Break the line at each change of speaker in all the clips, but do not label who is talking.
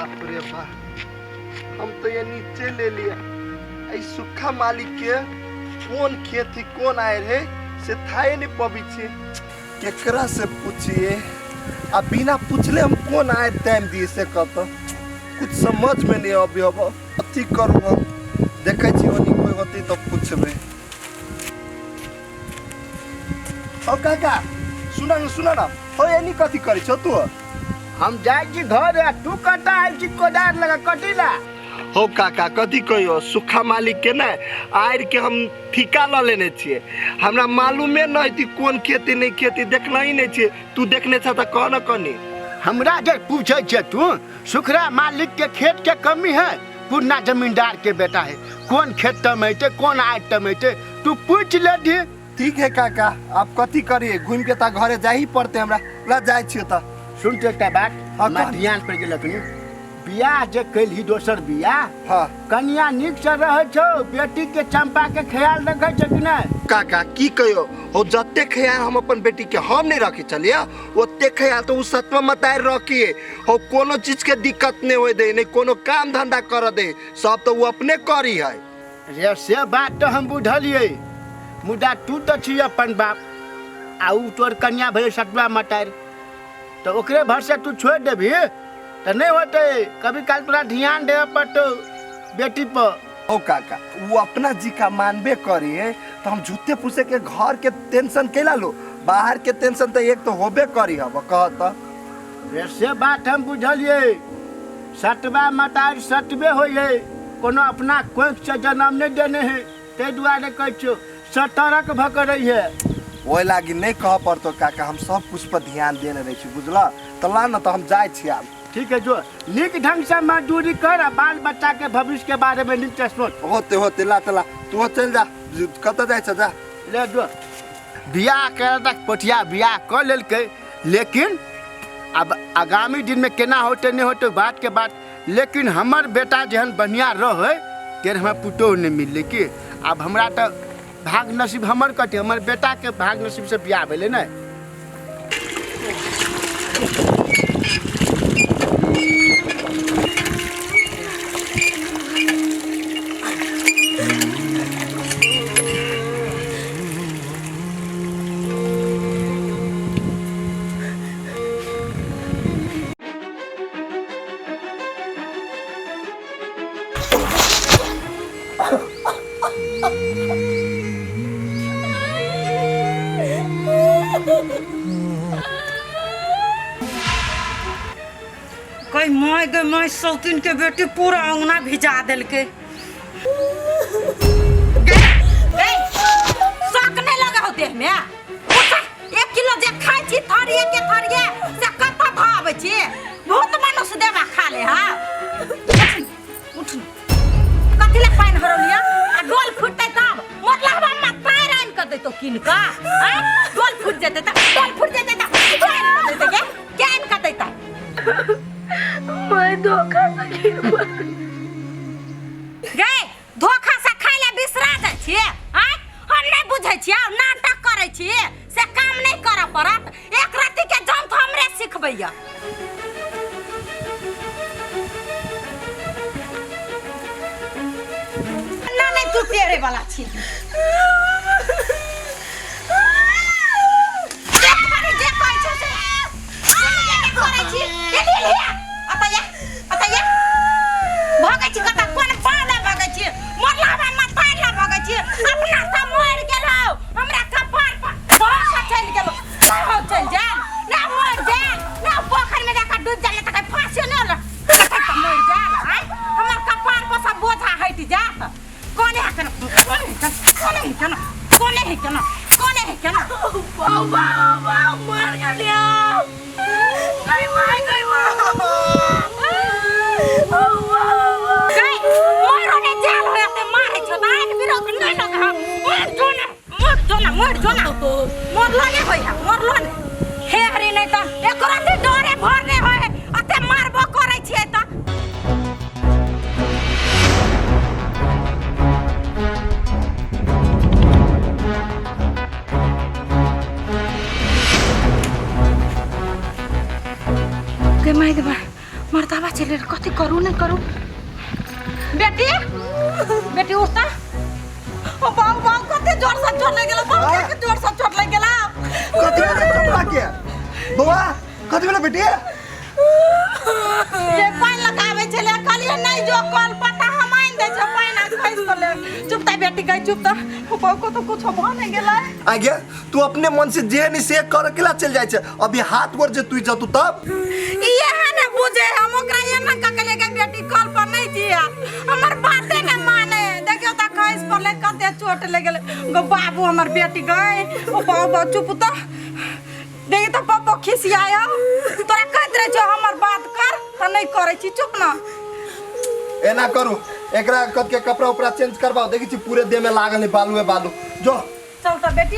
बाप रे बाप, हम तो ये नीचे ले लिया। एहि सुखा मालिक के कोन खेत ही कोन आयल है से थाए नहीं पबी छे। केकरा से पूछिए आ बिना पूछले हम कोन आए टाइम दिए से कत कुछ समझ में नहीं अभी। अब अथी करू, हम देखै छी ओनी कोई होती तो पूछबे। ओ काका, सुन न, सुन न, हो एनी कथी करै छौ तू?
हम जाइ छी घर आ तू कतऽ आयल छी कोदार लगा कथी ला?
हो काका, कथी कहियो, सुखा मालिक के ने आड़ि के हम ठीका लऽ लेने छियै। हमरा मालूमे नहि कि कोन खेती नहि खेती, देखना ही नहि छियै। तू देखने छ तऽ कह न कनी।
हमरा जे पूछै छै तू, सुखरा मालिक के खेत के कमी है? पुरना जमींदार के बेटा है, कोन खेत तमेते कोन आय तमेते, तू पूछ ले दी।
ठीक है काका, आप कथी करिए, घूम के तऽ घरे जाही ही पड़ते हमरा। ला जाइ छियै तऽ।
सुन तो एकटा बात।
हाँ,
हमरा
कह।
ध्यान पड़ि गेल अखनी, बियाह जे कैलही दोसर बियाह,
हाँ,
कनिया नीक से रहै छौ? बेटी के चंपा के ख्याल रखै छै कि नहि?
काका, की कहियो, हो जते ख्याल हम अपन बेटी के हम नहीं रखे चलिए, ओते ख्याल तो उ सतमा मतार रखिए। हो कोनो चीज के दिक्कत नहीं होए दे, नहीं कोनो काम धंधा कर दे, सब तो वो अपने करी है।
रे से बात तऽ हम बुझलियै, मुदा तू तऽ छी अपन बाप आ उ तोर कन्या भेलै सतुआ मटारि, तऽ ओकरे भरसे तू छोड़ि देबही तऽ नहि होतै। कभी काल तोरा ध्यान देबऽ पड़तौ बेटी पर।
ओ काका, वो अपना जी का मानबे करी है तो हम झूठे फूसे के घर के टेंशन कैला लो? बाहर के टेंशन तो एक तो होबे करी हब, कह तो।
रे से बात हम बुझलियै, सतबा मटारि सतबे होइ है, कोनो अपना कोखि से जन्म नहि देने है, ताहि दुआरे कहै छियौ सतर्क भऽ कऽ रहिहे।
ओहि लागी नहीं कह पड़तो काका, हम सब कुछ पर ध्यान देने रहे छी, बुझला? तो ला न, तो हम जाए छी आब।
ठीक है, जो नीक ढंग से मजदूरी कर आ बाल बच्चा के भविष्य के बारे में नीक से सोच।
होते होते, ला तो ला, तू चल जा, कतऽ जाइ छ जा।
ले जो, बियाह कर तक पोठिया बियाह कऽ लेलकै, लेकिन अब आगामी दिन में केना होतै नहि होतै बात के बात, लेकिन हमर बेटा जेहन बढ़िआँ रहै तेहन हमरा पुतोहु नहि मिललै। की आब हमरा तऽ भाग नसीब हमर कथी, हमर बेटाके भाग नसीब से बियाह भेलै ने।
कई my गे my, सौतीन के बेटी पूरा अंगना भिजा देलके। शक नहीं लगा हो देह में? उठा, 1 किलो जे खाइ छी थरिये के थरिये से कतऽ धऽ आबै छी? बहुत मनुष्य देवा खा ले। हाँ, उठ, कथी ले पानि हरौलिया? आ डोल फुटतै तब मरलहबा मा तार आनि कऽ दैतो कीन कऽ। आँय, डोल फुटि जेतै तऽ, डोल फुटि जेतै तऽ के आनि कऽ दैतै? के के आनि कऽ दैतै?
मैं धोखा से गिर
गे, धोखा से खाइ ले बिसरा जाइ छियै? आँय, हम नहि बुझै छियै, नाटक करै छियै से काम नहि करऽ पड़त। एक रत्ती के जंत हमरे सिखबैया। ना नहीं, तू टेरे वाला छी। देख कनी जे कहै छौ से सुनबे नहि करै छी। ए ले ले, अतऽ या, अतऽ या। भगै छी कतऽ? कोन पाले भगै छी? मरलावा मतार ला भगै छी? अपना तऽ मरि गेल हौ, हमरा कपार पर धऽ कऽ चलि गेल। ना हो चलि जाल, ना मरि जाल, ना पोखरिमे जाकऽ डूबि जाल, तऽ कहीं फाँसी नहि लग तऽ मरि जाल। आँय, हमर कपार पर सब बोझा हटि जात। कोने है केना, कोने है केना, कोने है केना, कोने है केना, कोने है केना?
बाबा बाबा, मर गया, गई मां, गई मां।
गई मरो ने जाल होय ते मारे छो त आग बिरोक नहीं लग। हम मर जो ना, मर जो ना, मर जो ना। मरलो ने होय है, मरलो ने। हे हरी, नहीं त एकरा ते डरे भर ने होय, अते मारबो करै छियै त।
गे my, गे my,
मर्दाबा चलि गेल, कथी करू नहि करू। बेटी, बेटी उठता। ओ बाबू, बाबू, कते जोर से चोट लागि गेल बाबू, कते जोर से चोट लागि गेल।
कथी भेलै चोट के बौआ? कथी भेलै बेटी?
जे पानि लगाबै छलै, कहलियै नहि जो कल पता, हम आनि दै छै पानि, आ खसि पड़लै। चुप ता बेटी गई, चुप ता। बाबू को तो कुछ भऽ नहि गेलै।
आगे तू अपने मन से जे नहीं से कर के ला चल जाय छै, अभी हाथ गोर जे तू जतू तब
इएह ने बुझे। हम ओकरा एना कऽ कहलियै गे बेटी, कल पर नहि जिया, हमर बाते ने माने। देखियौ तऽ खसि पड़लै, कते चोट लागि गेलै। गो बाबू, हमर बेटी गई। ओ बाबू, बाबू, चुप तऽ। देखी तऽ पप्पो खिसियायो। तोरा कहैत रहै छियौ हमर बात कर, तऽ नहि करै छी। चुप न।
एना करू, एकरा कद के कपड़ा उपड़ा चेंज करवाओ। देखी छी पूरे देह में लागल है बालू है बालू। जो
चल तऽ बेटी,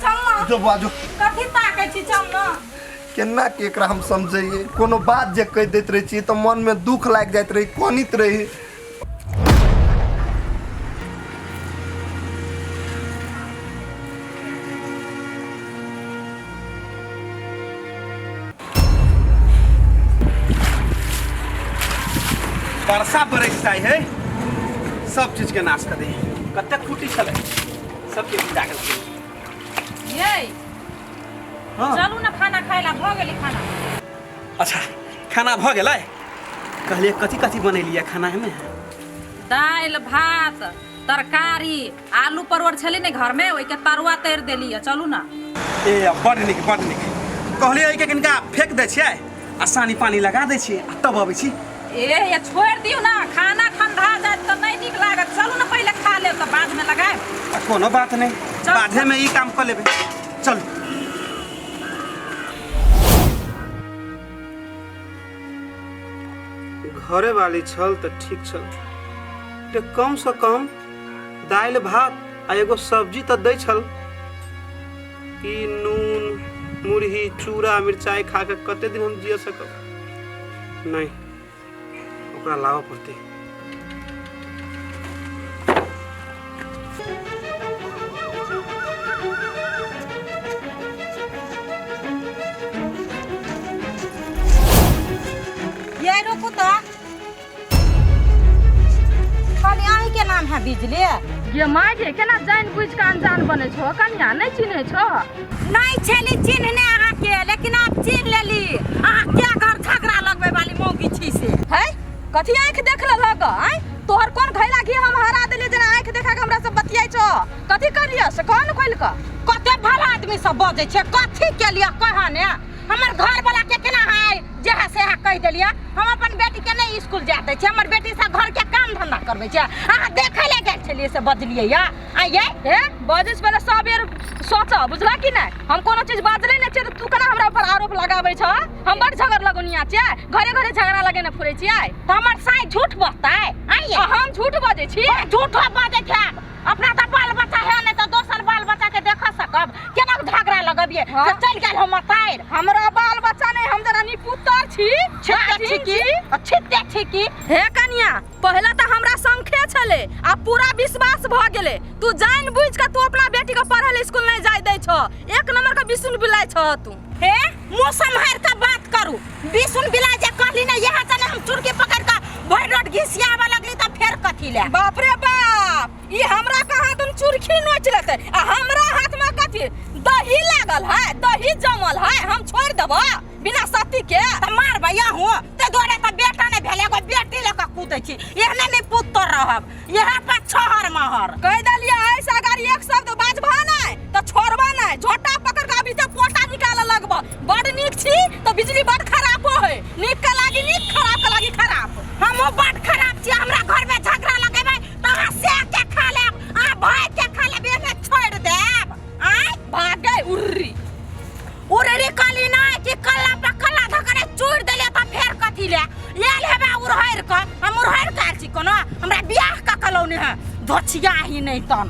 चल न।
जो बुआ जो।
कथी ताकै छी? चल न।
केना के एकरा हम समझैए? कोनो बात जे कहि दैत रहै छी तऽ मन में दुख लागि जाइत रहै, कनित रही।
वर्षा बरस जाइ है, सब चीज के नाश कर दे। कतेक खूटी छलै, सबके गिरा गेल।
ये
हाँ।
चलू ने खाना खाय ला, भऽ गेलै खाना।
अच्छा, खाना भऽ गेलै? कहलियै कथी कथी बनेलियै खाना में?
दालि भात तरकारी, आलू परोड़ छलै ने घर में, ओहिके तरुआ तैर देलियै। चलू ने।
ए बड नीक, बड नीक। कहलियै एहिके कनिका फेंक दै छियै आ सानी पानी लगा दै छियै आ तब अबै छी।
ए ये छोड़ि दियौ ने, खाना ठंडा जायत तऽ नहि नीक लागत। चलू ने, पहिले खा लेब तऽ बादमे लगायब।
आ कोनो बात नहि,
चल।
बाधेमे ई काम कऽ लेबै। चलू। घरे वाली छल तऽ ठीक छल, तऽ कमसँ कम दालि भात आ एगो सब्जी तऽ दै छल। ई नून मुरही चूड़ा मिरचाइ खा कऽ कते दिन हम जिय सकब? नहि, ओकरा लाबऽ पड़तै।
ये रुकू तो, कहली अहीं के नाम है बिजली?
गे माय गे, केना जानि बुझि कऽ अनजान बनै छौ कनिया? नहि चिन्है छौ?
नहीं छेली चिन्हने अहाँके, लेकिन आब चिन्ह लेली। अहाँ के घर झगड़ा लगबै वाली मौगी छी से।
है, कथी आँखि देख लेलक? आँय, तोहर कोन घैला घी हम हरा देलियै जेना आँखि देखा कऽ हमरा सब बतियाइ छौ? कथी करलियै से कह ने खोलि कऽ।
कते भला आदमी सब बजै छै। कथी केलियै कह ने? हमर घर वाला के केना है जे है से कहि देलियै। हम अपन बेटी के नहीं स्कूल जाय दै छियै, हमर बेटी से घर के काम धंधा करबै छै। अहाँ देखै लए गेल छलियै से बजलियै या आइये?
हे, बजै से पहिले 100 बेर सोच, बुझला कि नहि? हम कोनो चीज बाजले नहि छियै तऽ तू केना हमरा ऊपर आरोप लगाबै छह? हम बड़ झगड़ लगौनिया छियै? घरे घरे झगड़ा लगेने फुरै छियै?
तऽ हमर साँइ झूठ बजतै आइये?
आ हम झूठ बजै छी?
झूठो बजै छै। अपना तऽ बाल बच्चा है नहीं, तऽ दोसर बाल बच्चा के देख सकब? केना झगड़ा लगबियै?
हाँ।
से चलि गेल हम तारि।
हमरा बाल बच्चा नहि, हम जरा निपुतर छी।
छिते छी की? छिते छी की?
हे कनिया, पहले तऽ हमरा शंखे छलै, आ पूरा विश्वास भऽ गेलै। तू जानि बुझि कऽ तू अपना बेटी के पढ़ै लए स्कूल नहि जाय दै छह। एक नंबर के बिसुन बिलाइ छह तू।
हे, मुँह सम्हारि कऽ बात करू। बिसुन बिलाइ जे कहली ने, यहाँ से ने हम चुरकी पकड़ कऽ भरि रोड घिसियाबऽ लगली तऽ फेर कथी लए?
बाप रे बाप, ई हमरा कहाँ तुम चुरखी नोच लेतै आ हमरा हाथ में कथी दही लागल है, दही जमल है, हम छोड़ देबो बिना सती के?
तऽ मारबै अहूँ। ताहि दुआरे तऽ बेटा नहि भेल, एगो बेटी लऽ कऽ कूदै छी। एहने नहि पुत्र रहब, इएह पर छहर महर।
कहि देलियै, ऐसे अगर एक शब्द बाजबह नहि तऽ छोड़बह नहि। झोटा पकड़ कऽ अभी तऽ पोटा निकालऽ लगबह। बड़ नीक छी तऽ बिजली बड़ खराबो है। नीक के लागी नीक, खराब के लागी खराब।
हमहूँ बड़ खराब छी। हमरा घरमे झगड़ा लगेबै तऽ अहाँ से के खा लेब, अहाँ भाय के खा लेब, एहने छोड़ि देब? आँय,
भाग गए उर्री।
उड़री कहली नहि कि कल्ला पर कल्ला धकरे चूड़ देलियै तऽ फेर कथी ले आयल हेबे उड़हरि कऽ? हम उड़हरि कऽ आयल छी कोनो? हमरा बियाह कऽ कलौने है धोछिया ही नहि तन।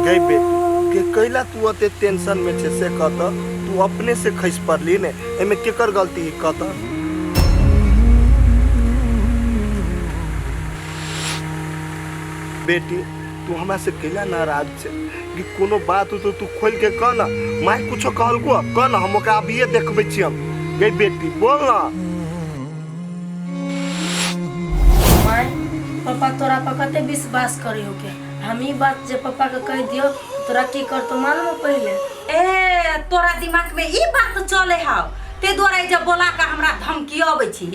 गई बेटी के, कैला तू ओते टेंशन में छै से कह तऽ। तू अपने से खसि पड़ली ने, एहिमे केकर गलती है, कह तऽ। बेटी तू हमरा से कैला नाराज छे कि कोनो बात हो तो तू खोल के कह ना। माय कुछो कहलको कह ना, हम ओकरा अभिये देखबै छी हम। गई बेटी बोल ना।
माय पापा तोरा पर कते विश्वास करी हो के हम ई बात जे पापा के कह दियो तोरा की करतो मालूम हो पहले?
ए तोरा दिमाग में ई बात चले हाव ते द्वारा जब बोला के हमरा धमकी अबै छी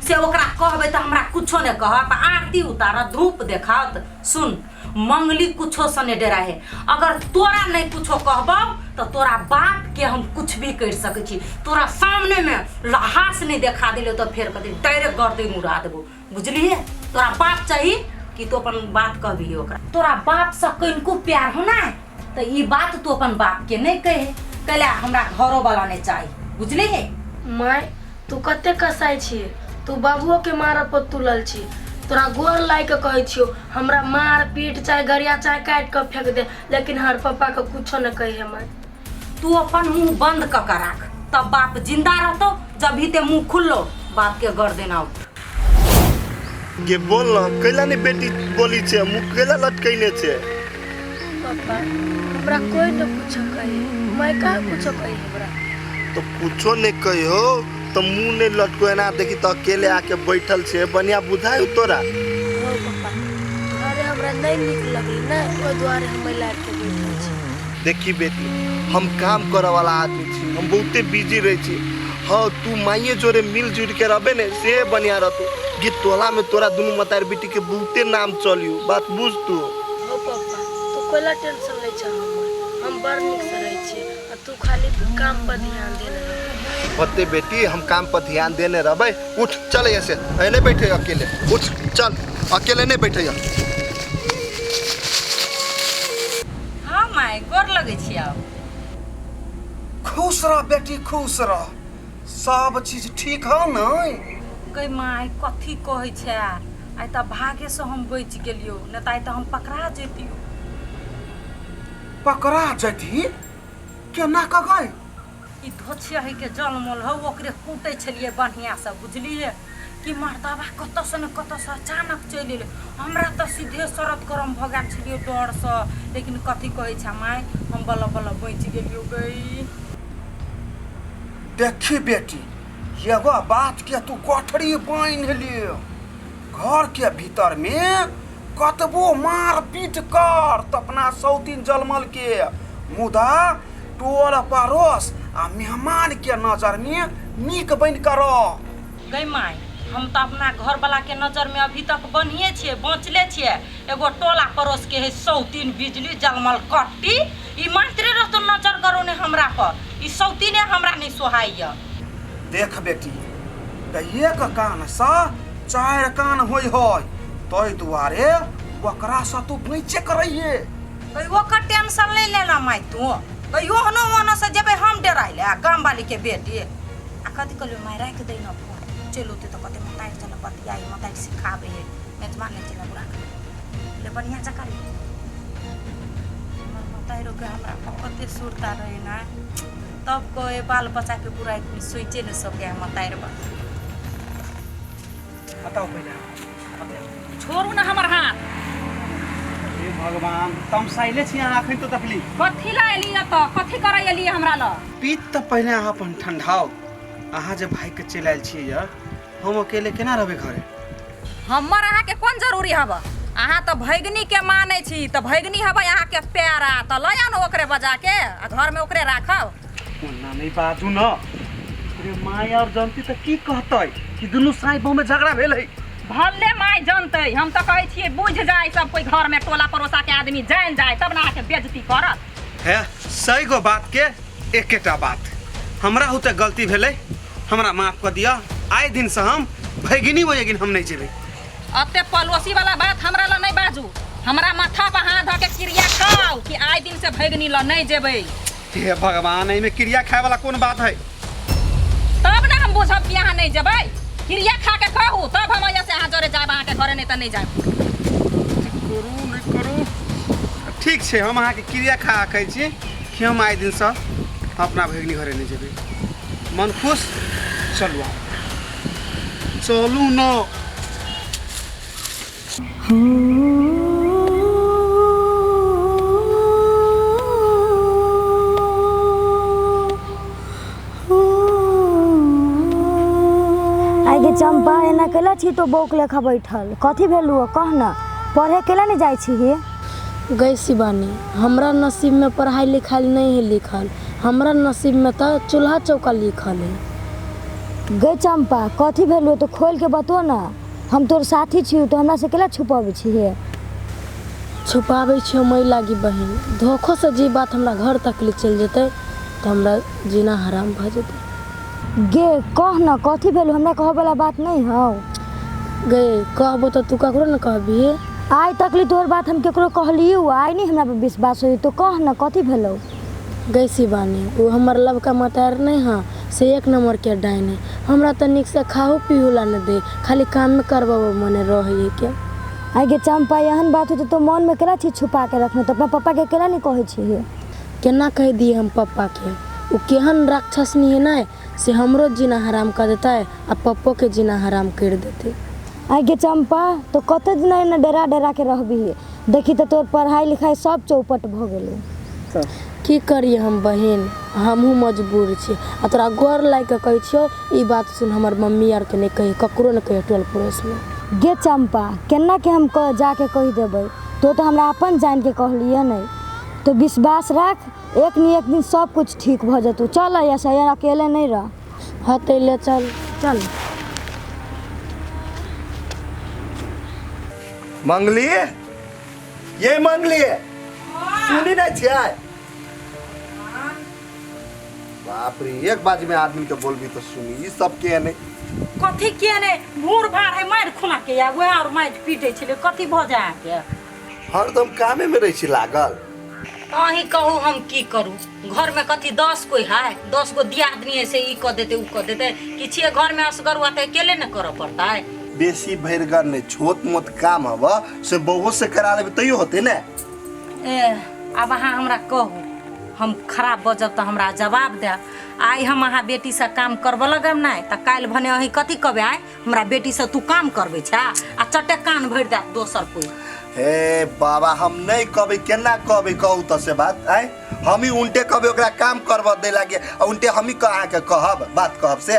से ओकरा कहबै त हमरा कुछो ने कहत, आरती उतारत, धूप देखात। सुन मंगली कुछो से नहीं डरा है, अगर तोरा नहीं कुछो कहबौ तो तोरा बाप के हम कुछ भी कर सकै छी। तोरा सामने में लहास नहीं देखा दिलो तो फेर कथी डायरेक्ट गर्दन उड़ा देबो, बुझलिए? तोरा बाप चाही कि तू अपन बात कहबी ओकरा। तोरा बाप से कनिको प्यार हो ना तो ई बात तू अपन बाप के नहीं कहे, कहले हमरा घरो वाला नहीं चाही, बुझलिए?
माय तू कते कसाई छी, तू बाबुओ के मारऽ पर तुलल छी। तोरा गोर लाग के कहै छियो हमरा मार पीट चाहे गरिया चाहे काट के फेंक दे, लेकिन हर पापा के कुछो न कहे माय।
तू अपन मुंह बंद क के राख तब बाप जिंदा रहतो, जब भी ते मुंह खुललो बाप के गर्दन आउट।
गे बोल ना कैला नहीं बेटी बोली छे, मुंह कैला लटकैने छे?
पापा हमरा कोई न कुछो कहे, मैं कहाँ कुछो कही हमरा?
तो कुछो नहीं कहो तो मुंह नहीं लटको ना, देखी तो अकेले आके बैठल छे, बढ़िया बुझाई तोरा?
हो पापा अरे हमरा नहीं निक लगली ना, ओहि दुआरे हम लाग के बैठल छी।
देखी बेटी हम काम करे वाला आदमी छी, हम बहुते बिजी रहे छी। हाँ तू माइये जोरे मिलजुल के रहबे ने से बढ़िया रहतो। गे टोला में तोरा दुनू मतार बेटी के बहुते नाम चलियो, बात बुझ तू।
हो पापा तू कोला टेंशन ले छ, हम बड़ निक से रहै छी आ तू खाली काम पर ध्यान देने रह।
होते बेटी हम काम पर ध्यान देने रहबै। उठ चल यहाँ से, नहीं बैठे अकेले, उठ चल, अकेले नहीं बैठे।
हाँ my गोर लगै छी। आब
खुश रह बेटी खुश रह, सब चीज ठीक हो न?
गई my कथी कहै छै, आइ तऽ भागे से हम बचि गेलियो, नहि तऽ आइ तऽ हम पकड़ा जैतियो।
पकड़ा जैती केना कऽ गई?
ई धोछिया है के जलमल हौ ओकरे कूटै छलियै बढ़िया से, बुझलियै कि मर्दबा कतऽ से ने कतऽ से अचानक चलि एलै। हमरा तऽ सीधे शरद गरम भऽ गेल छलियै डरसँ, लेकिन कथी कहै छै माय हम बल्ल बल्ल बचि गेलियो गई।
देखी बेटी एगो बात के तू गठरी बान्हि ले, घर के भीतर में कतबो मार पीट कर त अपना सौतीन जलमल के, मुदा टोल पड़ोस आ मेहमान के नजर में नीक बनि कर रह।
गई my हम तऽ अपना घर वाला के नजर में अभी तक बनिए छियै, बचले छियै। एगो टोला पड़ोस के है सौतीन बिजली जलमल कट्टी, ई मात्रे रहतो नजर गरौने हमरा पर, ई सौतीने हमरा नहीं सोहाइया।
देख बेटी त एक कान सँ चारि कान होइ है, ताहि दुआरे ओकरा सँ तू बचे के रहिए।
ओकर टेंशन नहीं लेना माय तू, ओहनो ओहनो से जेबै हम डराइ ले गाम वाली के बेटी। आ कथी कहलियो माय राखि दै न फोन, चलि औतै तऽ कहतै मतारि चल बतियाइ, मतारि सिखाबै है मेजबान नहि चल बुढ़ा ले बढ़िया जकाँ रे। हमर मतारिओ के हमरा पर कते सुरता रहै ना, तब कहे बाल बच्चा के बुराइ सोचे नहि सकै मतारि बा।
बताओ पहिले
छोड़ू ना हमर हाथ।
हे भगवान तमसाइले छी अहाँ अखन तो तकली।
कथी ला एली एतऽ, कथी करै एली हमरा लग?
पीत तऽ पहिले अहाँ अपन ठंडाउ, अहाँ जे भाई के चलि आयल छियै यार, हम अकेले केना रहबै घरे?
हमर अहाँके कोन जरूरी हब? अहाँ तऽ भैगनी के मानै छी तऽ भैगनी हबै अहाँके प्यारा, तऽ लऽ आउ ने ओकरे बजा के आ घरमे ओकरे राखब।
ओना नहि बाजू न, अरे my और जानती तऽ की कहतै कि दुनू साई बहु में झगड़ा भेल है।
भले my जनतै, हम तऽ कहै छियै बुझि जाय सब कोइ घरमे, टोला पड़ोसा के आदमी जानि जाय तब ने अहाँके बेइज्जती करत।
है सही गो बात के एकेटा बात, हमरा होते गलती भेलै हमरा माफ कऽ दिअ, आइ दिन से हम भैगिनी वैगिन हम नहीं जेबै।
अते पड़ोसी वाला बात हमरा लग नहीं बाजू, हमरा माथा पर हाथ धऽ के क्रिया खाओ कि आइ दिन से भैगनी लग नहीं जेबै।
हे भगवान एहिमे क्रिया खाए वाला कोन बात है?
तब ने हम बुझब कि अहाँ नहीं जेबै, क्रिया खा के कहू तब हम एहिया से अहाँ जरे जायब अहाँके घरे, नहीं तऽ नहीं जायब।
करू नहीं करू ठीक छै, हम अहाँके क्रिया खा कहै छी कि हम आइ दिनसँ अपना भैगनी घरे नहीं जेबै। मन खुश? चलू आब चलू न।
आइ गे चंपा एना केला छी तो बौक लेखा बैठल कथी भेलू कह न पढ़े केला नहीं जाइ छी
गई शिवानी, हमरा नसीब में पढ़ाई लिखाई नहीं है लिखल, हमरा नसीब में तो चूल्हा चौका लिखल है।
गई चंपा कथी भेलू तो खोल के बतो न, हम तोर साथी छी तो हमरा से केला छुपाबै छी?
छुपाबै छी हम लागी बहिन, धोखो से जे बात हमरा घर तक ले चलि जेतै तो हमरा जीना हराम भऽ जेतै।
गे कह न कथी भेलू, हमरा कहऽ वाला बात नहीं हौ।
गे कहबो तो तू ककरो न कहबी।
आइ तकली तोहर बात हम केकरो कहलियौ, आइ नहीं हमरा पर विश्वास होई तो कह न कथी भेलौ।
गई शिवानी, वो हमर लवका मतार नहीं हाँ से एक नंबर के डाइन है, हमरा तो निक से खाओ पीहू ला न दे, खाली काम में करबो मने रहे के।
आइ गे चंपा एहन बात होते तो मन में केला चीज छुपा के रखने, तो अपना पप्पा के केला नहीं कहै छी?
केना कह दिए हम पप्पा के, वो केहन राक्षस नहीं है ना से हमरो जीना हराम कर देता है आ पप्पो के जीना हराम कर देते।
आइ गे चंपा तो कते दिन एना डरा डरा के रहबी, देखी तो तोर पढ़ाई लिखाई सब चौपट भ गेलै।
की करिए हम बहिन, हमहूँ मजबूर छी आ तोरा गोर लागि कऽ कहै छियौ ई बात सुन, हमर मम्मी आरके नहि कही, ककरो नहि कही टोल पड़ोसमे।
गे चंपा केना के हम जाके कहि देबै, तो तो हमरा अपन जान के कहलिए नहीं, तो विश्वास राख एक न एक दिन सब कुछ ठीक भ जेतौ। चल ऐसा यार अकेले नहीं रह।
हाँ तो ले चल
चल।
मंगली, ये मंगली सुनी नहीं छियै? बाप रे, एक बाज में आदमी के बोलबी तो सुनी, ई सब के नहीं
कथी के ने भूर भाड़ है मारि खुना के या वह और मारि पीटे छले कथी भ जाय के,
हरदम कामे में रहै छी लागल।
अहीं कहू हम की करू, घर में कथी 10 कोई है, 10 गो दियादनी है से ई क देते उ क देते, कि घर में असगर हुआ त अकेले न करऽ पड़ता है।
बेसी भरिगर नहीं, छोट मोट काम हवा से बहुत से करा लेबे तैयो होते ने।
ए अब अहाँ हमरा कहू, हम खराब बजब तो हमरा जवाब दे। आइ हम अहाँ बेटी से काम करबऽ लगब नहीं त काल्हि भने अहीं कथी कहबै, आइ हमरा बेटी से तू काम करबै छा आ चटे कान भरि दे दोसर कोई।
हे बाबा हम नहीं कहबै, केना कहबै कहू तो से बात, आइ हम ही उनटे कहबै ओकरा काम करबऽ दे लागे आ उनटे हम ही अहाँके कहब बात कहब से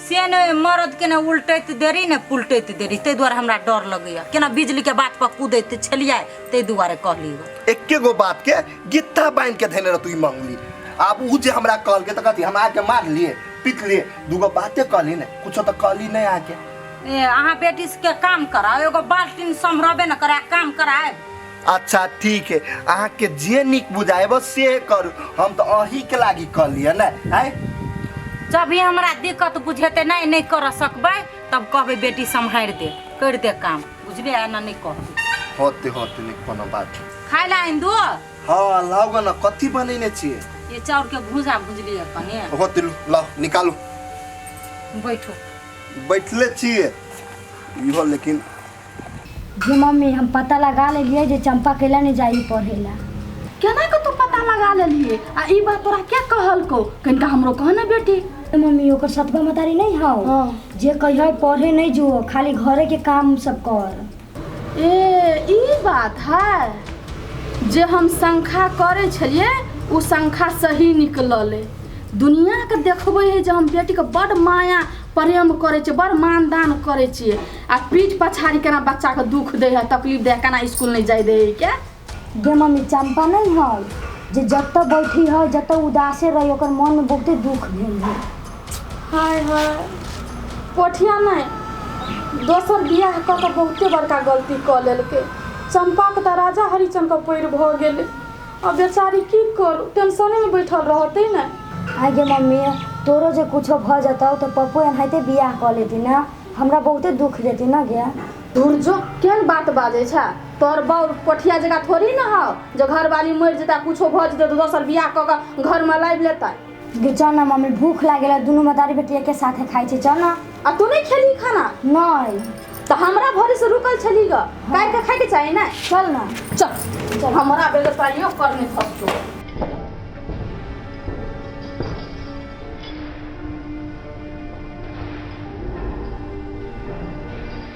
ने मरद के ने उल्टैत देरी ने पुलटैत देरी, ताहि दुआरे हमरा डर लगैया, केना बिजली के बात पर कूदैत छलियै ताहि दुआरे कहली।
एके गो बात के गित्ता बान्हि के धेने रहतू ई मंगली, आब उ जे हमरा कहलकै तऽ कथी हम आके मारलिए पिटलिए, दूगो बाते कहली ने, कुछो तऽ कहली नहीं आके।
ए अहाँ बेटी के काम कराओ, एगो बाल्टीन सम्हरबे न करे काम कराए।
अच्छा ठीक है, अहाँ के जे नीक बुझाएब से करू, हम तो अही के लागी कहलिए ने। आय
जब ही हमरा दिक्कत बुझेते नहीं नहीं कर सकबै तब कहबै बेटी सम्हारि दे कर दे काम, बुझलियै? एना नहीं कहबै।
होते होते नहीं कोनो बात।
खाय ला आनि दो।
हाँ लाउ न, कथी बनेने छियै?
ये चाउर के भूजा भुजलियै कने।
होते लाउ निकालू।
बैठो।
बैठले छियै इहो। लेकिन
जी मम्मी हम पता लगा लेलियै जे चंपा केला नहीं जाई पढ़ेला।
केना के तू पता लगा लेलिए आ ई बात तोरा क्या कहलको? कनिका हमरो कह ना बेटी।
मम्मी ओकर सतबा मतारी नहीं हौ जे कहियो पढ़े नहीं जुओ, खाली घरे के काम सब कर।
ए ई बात है जे हम शंखा करे छलिए उ शंखा सही निकलले। दुनिया के देखबै है जे हम बेटी के बड़ माया प्रेम करे छियै, बड़ मानदान करे छियै आ पीठ पछाड़ी केना बच्चा के दुख दे है, तकलीफ दे है, केना स्कूल नहीं जाय दे है के।
गे मम्मी चंपा नहीं है जे जतऽ बैठी है जतऽ उदासे रही, ओकर मन में बहुते दुख भेल है।
हाय हाय पोठिया नहीं दोसर बियाह कऽ के बहुते बड़का गलती कऽ लेलकै। चंपा के तऽ राजा हरिचंद के पैर भऽ गेलै, अब बेचारी की करू, टेंशने में बैठल रहतै ने।
आइ गे मम्मी तोरो जे कुछो भऽ जेतौ तऽ पप्पो एनाहिते बियाह कऽ लेती ना, हमरा बहुते दुख देती ना गे।
दूर जो केहन बात बाजै छै, तोहर बाउ पोठिया जगह थोड़ी ना हौ जे घरवाली मरि जेतै कुछो भऽ जेतै तऽ दोसर बियाह कऽ के घरमे लाबि लेतै।
गे चल ना मम्मी भूख लागल, दुनू मतारी बेटी एके साथे खाइ छै, चल ना।
आ तू नहीं खेली खाना?
नहीं।
तऽ हमरा भरे से रुकल छली ग, काटि के खाइके चाही ने।
चल ना
चल चल, हमरा बेगर पाइयो कर नहीं फसतो।